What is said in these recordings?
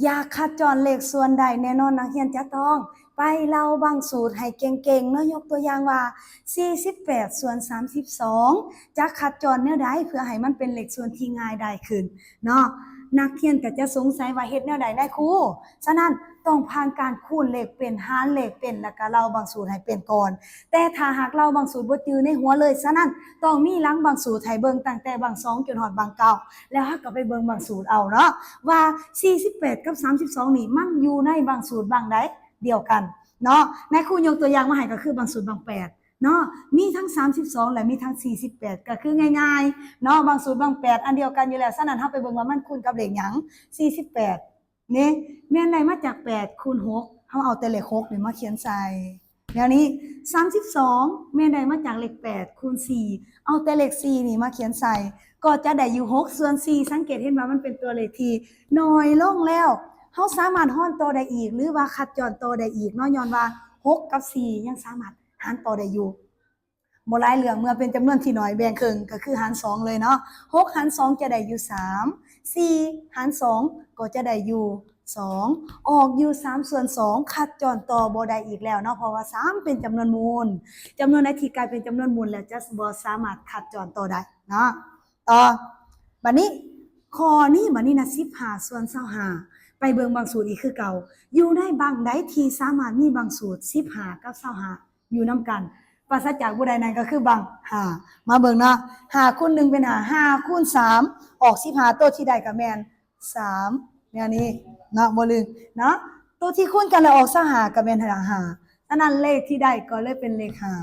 ຢາກຄັດຈ້ອນເລກສ່ວນໃດ ແນ່ນອນນັກຮຽນຈະຕ້ອງໄປເລົ່າບັ້ງສູດໃຫ້ເກັ່ງໆເນາະ. ຍົກຕົວຢ່າງວ່າ ສີ່ສິບແປດສ່ວນສາມສິບສອງ ຈະຄັດຈ້ອນແນວໃດເພື່ອໃຫ້ມັນເປັນເລກສ່ວນທີ່ງ່າຍດາຍຂຶ້ນເນາະ. ນັກຮຽນກໍຈະສົງໄສວ່າເຮັດແນວໃດນາຍຄູ? ສະນັ້ນຕ້ອງຜ່ານການຄູນເລກເປັນ, ຫານເລກເປັນ ແລ້ວກໍເລົ່າບັ້ງສູດໃຫ້ເປັນກ່ອນ. ແຕ່ຖ້າຫາກເລົ່າບັ້ງສູດບໍ່ຈື່ໃນຫົວເລີຍ, ສະນັ້ນຕ້ອງມີຫຼັງບັ້ງສູດໃຫ້ເບິ່ງຕັ້ງແຕ່ບັ້ງສອງຈົນຮອດບັ້ງເກົ້າ ແລ້ວເຮົາກໍໄປເບິ່ງບັ້ງສູດເອົາເນາະ ວ່າສີ່ສິບແປດກັບສາມສິບສອງນີ້ມັນຢູ່ໃນບັ້ງສູດບັ້ງໃດດຽວກັນເນາະ. ນາຍຄູຍົກຕົວຢ່າງມາໃຫ້ກໍຄືບັ້ງສູດບັ້ງແປດເນາະ, ມີທັງສາມສິບສອງ ແລະ ມີທັງສີ່ສິບແປດ ກໍຄືງ່າຍໆເນາະ, ບັ້ງສູດບັ້ງແປດອັນດຽວກັນຢູ່ແລ້ວ. ສະນັ້ນເຮົາໄປເບິ່ງວ່າມັນຄູນກັບເລກຫຍັງ? ສີ່ສິບແປດ ນີ້ແມ່ນໄດ້ມາຈາກແປດຄູນຫົກ ເຮົາເອົາແຕ່ເລກຫົກນີ້ມາຂຽນໃສ່ແນວນີ້. ສາມສິບສອງ ແມ່ນໄດ້ມາຈາກເລກແປດຄູນສີ່ ເອົາແຕ່ເລກສີ່ນີ້ມາຂຽນໃສ່ ກໍຈະໄດ້ຢູ່ຫົກສ່ວນສີ່. ສັງເກດເຫັນວ່າມັນເປັນຕົວເລກທີ່ໜ້ອຍລົງແລ້ວ, ເຮົາສາມາດຮອນຕໍ່ໄດ້ອີກ ຫຼືວ່າຄັດຈ້ອນຕໍ່ໄດ້ອີກເນາະ, ຍ້ອນວ່າຫົກກັບສີ່ຍັງສາມາດຫານຕໍ່ໄດ້ຢູ່. ບໍ່ຫຼາຍເລື່ອງ, ເມື່ອເປັນຈຳນວນທີ່ໜ້ອຍແບ່ງເຄິ່ງກໍຄືຫານສອງເລີຍເນາະ. ຫົກຫານສອງຈະໄດ້ຢູ່ສາມ, ສີ່ຫານສອງກໍຈະໄດ້ຢູ່ສອງ, ອອກຢູ່ສາມສ່ວນສອງ, ຄັດຈ້ອນຕໍ່ບໍ່ໄດ້ອີກແລ້ວເນາະ ເພາະວ່າສາມເປັນຈຳນວນມູນ. ຈຳນວນໃດທີ່ກາຍເປັນຈຳນວນມູນແລ້ວຈະບໍ່ສາມາດຄັດຈ້ອນຕໍ່ໄດ້ເນາະ. ຕໍ່ ບັດນີ້ ຂໍ້ນີ້ ບັດນີ້ນະ ສິບຫ້າສ່ວນຊາວຫ້າ ໄປເບິ່ງບັ້ງສູດອີກຄືເກົ່າ. ຢູ່ໃນບັ້ງໃດທີ່ສາມາດມີບັ້ງສູດສິບຫ້າກັບຊາວຫ້າ ຢູ່ນຳກັນ ປາສະຈາກບໍ່ໄດ້ນັ້ນກໍຄືບັ້ງຫ້າ. ມາເບິ່ງເນາະ, ຫ້າຄູນໜຶ່ງເປັນຫ້າ, ຫ້າຄູນສາມອອກສິບຫ້າ, ໂຕທີ່ໄດ້ກໍແມ່ນສາມ ແນວນີ້ເນາະ, ບໍ່ລືມເນາະ. ໂຕທີ່ຄູນກັນແລ້ວອອກຊາວຫ້າກໍແມ່ນຫ້າ. ສະນັ້ນເລກທີ່ໄດ້ກໍເລີຍເປັນເລກຫ້າ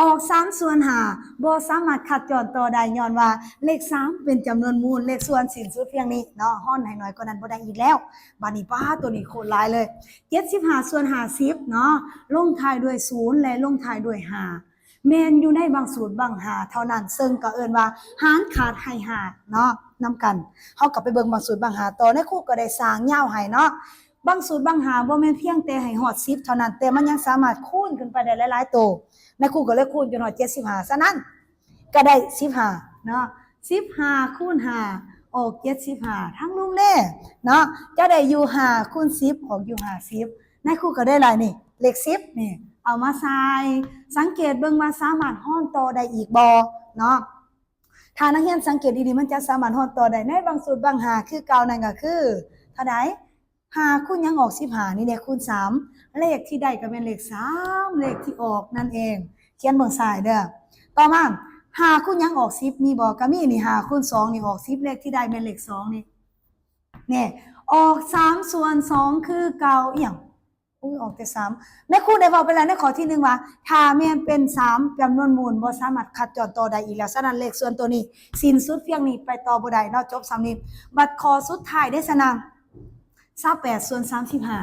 ອອກສາມສ່ວນຫ້າ ບໍ່ສາມາດຄັດຈ້ອນຕໍ່ໄດ້ ຍ້ອນວ່າເລກສາມເປັນຈຳນວນມູນ, ເລກສ່ວນສິ້ນສຸດພຽງນີ້ເນາະ, ຮອນໃຫ້ໜ້ອຍກວ່ານັ້ນບໍ່ໄດ້ອີກແລ້ວ. ບາດນີ້ ປ້າ ໂຕນີ້ໂຄດຫຼາຍເລີຍ, ເຈັດສິບຫ້າສ່ວນຫ້າສິບເນາະ, ລົງທ້າຍດ້ວຍສູນ ແລະ ລົງທ້າຍດ້ວຍຫ້າ ແມ່ນຢູ່ໃນບັ້ງສູດບັ້ງຫ້າເທົ່ານັ້ນ, ເຊິ່ງກໍເອີ້ນວ່າຫານຂາດໃຫ້ຫ້າເນາະ ນຳກັນ. ເຮົາກໍໄປເບິ່ງບັ້ງສູດບັ້ງຫ້າຕໍ່. ນາຍຄູກໍໄດ້ສ້າງຍາວໃຫ້ເນາະ, ບັ້ງສູດບັ້ງຫ້າບໍ່ແມ່ນພຽງແຕ່ໃຫ້ຮອດສິບເທົ່ານັ້ນ, ແຕ່ມັນຍັງສາມາດຄູນຂຶ້ນໄປໄດ້ຫຼາຍໆໂຕ. ນາຍຄູກໍເລີຍຄູນຈົນຮອດເຈັດສິບຫ້າ, ສະນັ້ນ ກໍໄດ້ສິບຫ້າເນາະ, ສິບຫ້າຄູນຫ້າອອກເຈັດສິບຫ້າ ທັງລຸມເດ້ເນາະ, ຈະໄດ້ຢູ່ຫ້າຄູນສິບ ອອກຢູ່ຫ້າສິບ. ນາຍຄູກໍໄດ້ຫຼາຍນີ້ ເລກສິບນີ້ເອົາມາໃສ່, ສັງເກດເບິ່ງວ່າສາມາດຮອນຕໍ່ໄດ້ອີກບໍ່ເນາະ. ຖ້ານັກຮຽນສັງເກດດີໆ ມັນຈະສາມາດຮອນຕໍ່ໄດ້ໃນບັ້ງສູດບັ້ງຫ້າຄືເກົ່າ, ນັ້ນກໍຄືເທົ່າໃດ? ຫ້າຄູນຫຍັງອອກສິບຫ້າ ນີ້ເດ້ ຄູນສາມ, ເລກທີ່ໄດ້ກໍແມ່ນເລກສາມ ເລກທີ່ອອກນັ້ນເອງ. ຂຽນເບື້ອງຊ້າຍເດີ້. ຕໍ່ມາ ຫ້າຄູນຫຍັງອອກສິບ ມີບໍ່? ກໍມີນີ້ ຫ້າຄູນສອງນີ້ອອກສິບ, ເລກທີ່ໄດ້ແມ່ນເລກສອງນີ້ ນີ້ ອອກສາມສ່ວນສອງຄືເກົ່າ. ອີຫຍັງ? ອຸ້ຍ ອອກແຕ່ສາມ. ນາຍຄູໄດ້ເວົ້າໄປແລ້ວໃນຂໍ້ທີໜຶ່ງວ່າ ຖ້າແມ່ນເປັນສາມຈຳນວນມູນ ບໍ່ສາມາດຄັດຈ້ອນຕໍ່ໄດ້ອີກແລ້ວ, ສະນັ້ນເລກສ່ວນໂຕນີ້ສິ້ນສຸດພຽງນີ້ ໄປຕໍ່ບໍ່ໄດ້ເນາະ, ຈົບສ່ຳນີ້. ບັດຂໍ້ສຸດທ້າຍເດ້ ສະນັ້ນ ຊາວແປດສ່ວນສາມສິບຫ້າ